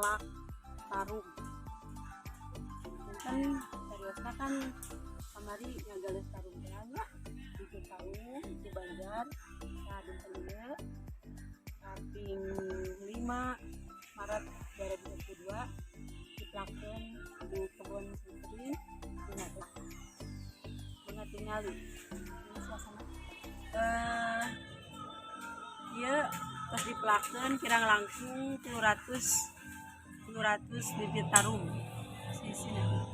Melak tarum. Kan seriusna kan kamari ngagales tarum teh nya 7 tahun di Banjar nah dinten ieu kaping 5 Maret 2022 dipelakeun di kebun Sentri di Nagreg. Bunga tingali ini suasana ieu tos dipelakeun kirang langkung 300 bibit tarum sisina.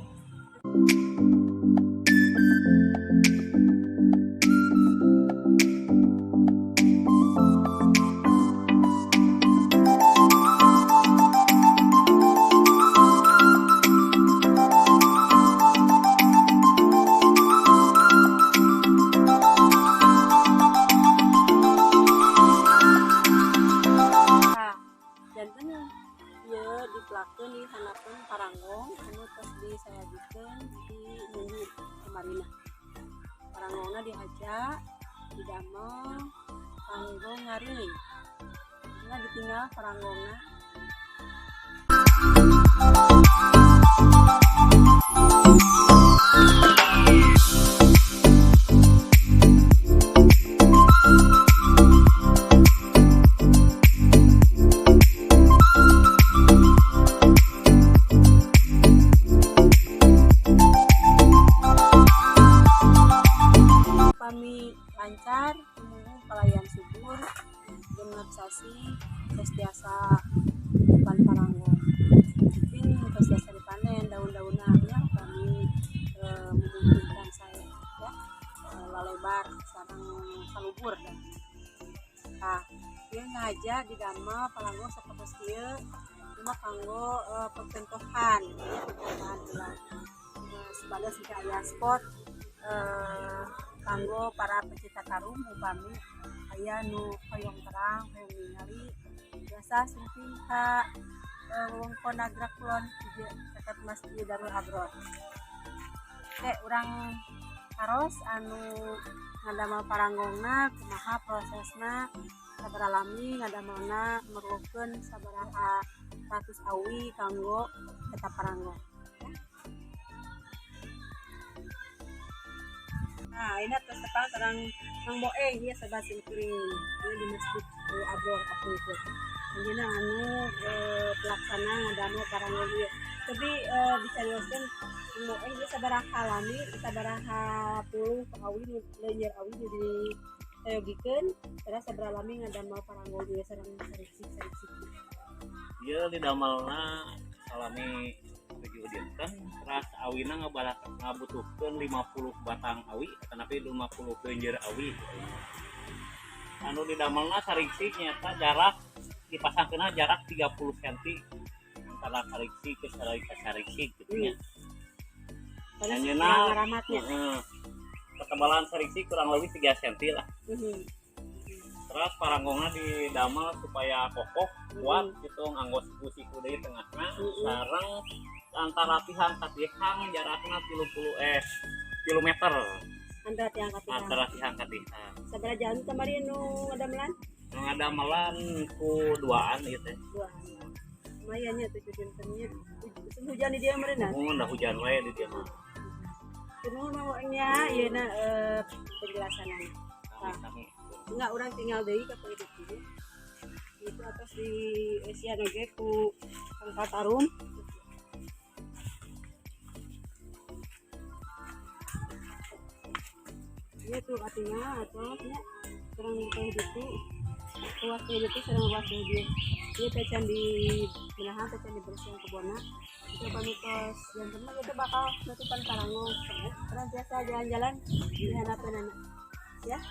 Nah, janten ieu dipelakeun di handapeun paranggong anu tos disayagikeun di minggu kamarina. Paranggongna dihaja, didamel kanggo ngareui. Nya ditinggal paranggongna. Pami lancar, tumuwuh palayan subur, genep sasih tos tiasa tutupan paranggong. Mungkin tos tiasa dipanen daun-daunna nya pami memungkinkan saya ya lalebar sareng salubur. Nah, ieu ngaja didamel paranggong sapertos ieu cuma kanggo percontohan ya, percontohan heula. Sebagai jika aya spot kanggo para pecinta tarum upami aya nu hoyong terang hoyong ningali biasa sumping ka wewengkon Nagrak Kulon caket Masjid Darul Abror. Oke, urang taros anu ngadamel paranggongna kumaha prosesna sabaraha lami ngadamelna merlukeun sabaraha ratus awi kanggo eta paranggong. Nah, ini atas tepang terang Mang Boeng ya sobat simkuring. Ini di Masjid Abror Kapungkur. Anjeunna anu pelaksana ngadamel paranggong ieu. Tapi dicarioskeun Mang Boeng ieu sabaraha lami, sabaraha puluh awi nu leunyer awi nu disayogikeun, terus sabaraha lami ngadamel paranggong ieu sareng sariksik-sariksik. Ieu didamelna salami 7 dinten, teras awina ngabutuhkeun 50 batang awi, tetapi 50 leunyer awi. Anu didamelna sariksik nyaeta jarak dipasangkeunna jarak 30 senti antara sariksik ke sariksik gitu nya. Anjeunna ngaramatnya. Ketebalan sariksik kurang lebih 3 senti lah. Terus paranggongna didamel supaya kokoh, kuat gitu, nganggo siku-siku deui tengahna, sareng antara tihang ka tihang jarakna 30 kilometer. Antara tihang ka tihang. Antara tihang ka tihang. Sabaraha jam kamari nu ngadamelan? Nu ngadamelan ku duaan ieu teh. Duaan. Lumayan nya 7 dintennya. Hujan di dieu meureunna? Mun da hujan wae di dieu mah. Nuhun Mang Boeng nya ieuna penjelasanana. Sami-sami. Enggak, orang tinggal deui ka penghidup ieu. Itu atas di Asia oge ku Kang Tarum. Ieu tuh artinya atau nya kurang kayak gitu. Luas kayak gitu sareng luas kayak dia. Ieu teh can di benahan, teh can dibersihan kebonna. Itu pami tos janten mah itu bakal nutupan paranggong. Terus biasa jalan-jalan di handapeunana. Ya,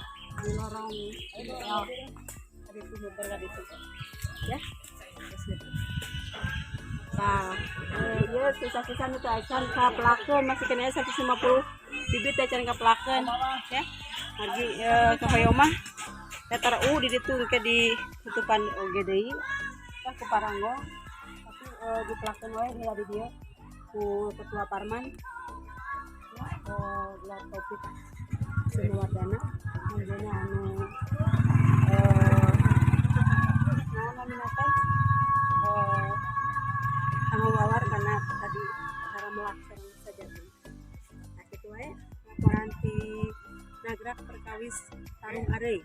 di lorong. Oh, tadi itu muter ka ditu. Ya. Terus gitu. Nah, ieu sisa-sisa nu teu acan kapelakeun masih kena 150 bibit teh acan kapelakeun ya. Margi ka hoyong mah letter U di ditu ke di tutupan oge deui tah ku paranggong tapi dipelakeun wae heula di dieu ku Ketua Parman ya, gelar Taufik Sumawardana anjeunna anu naon namina teh Perkawis Tarung Areuy.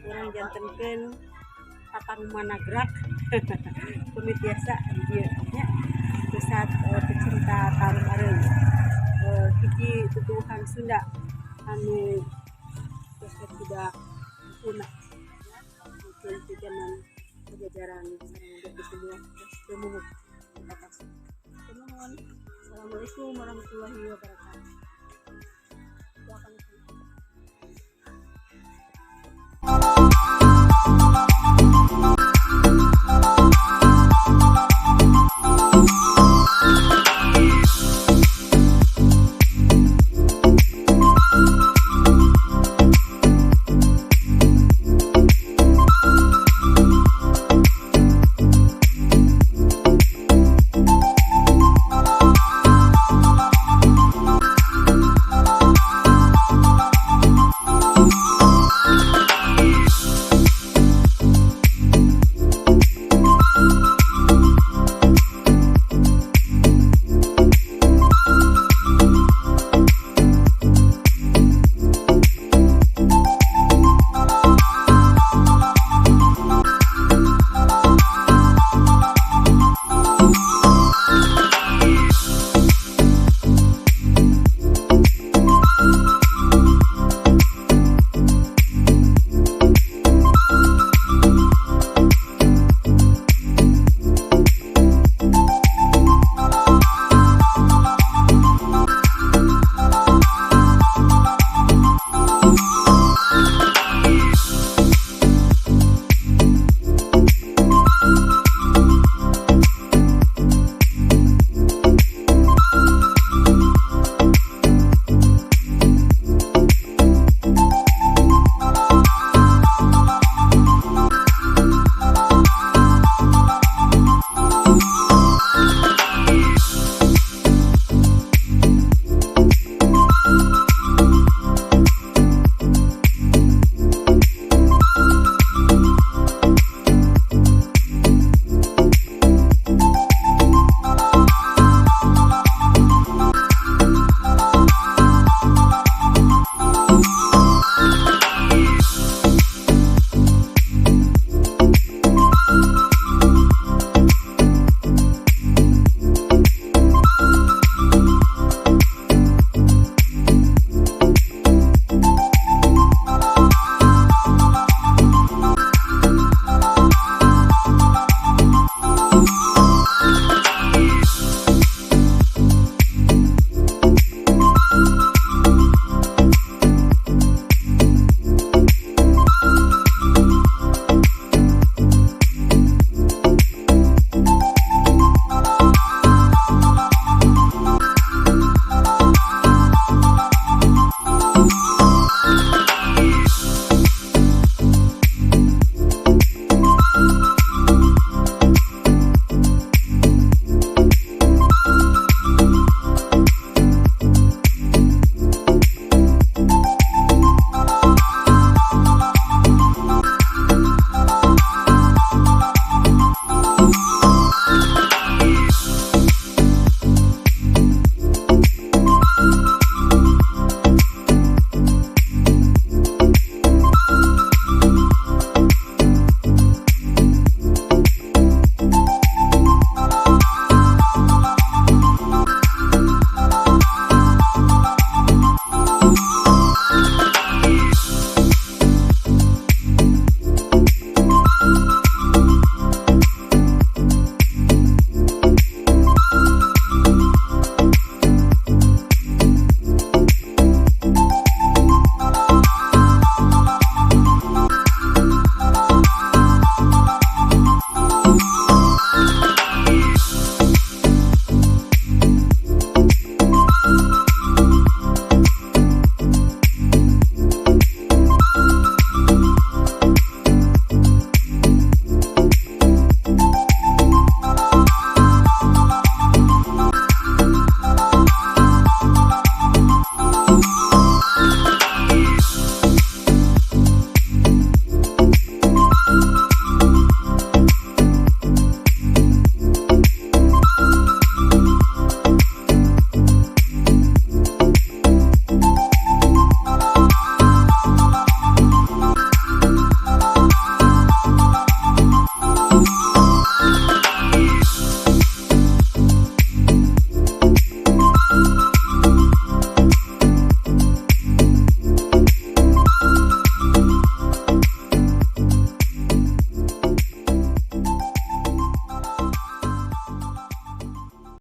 Urang jantenkeun tataruman nagrak pami tiasa di dieu nya, pusat pecinta Tarung Areuy. Hiji tutuwuhan Sunda anu tos tidak punah ya, mungkin di zaman Pajajaran sareng di semua terus teu. Nuhun. Assalamualaikum warahmatullahi wabarakatuh.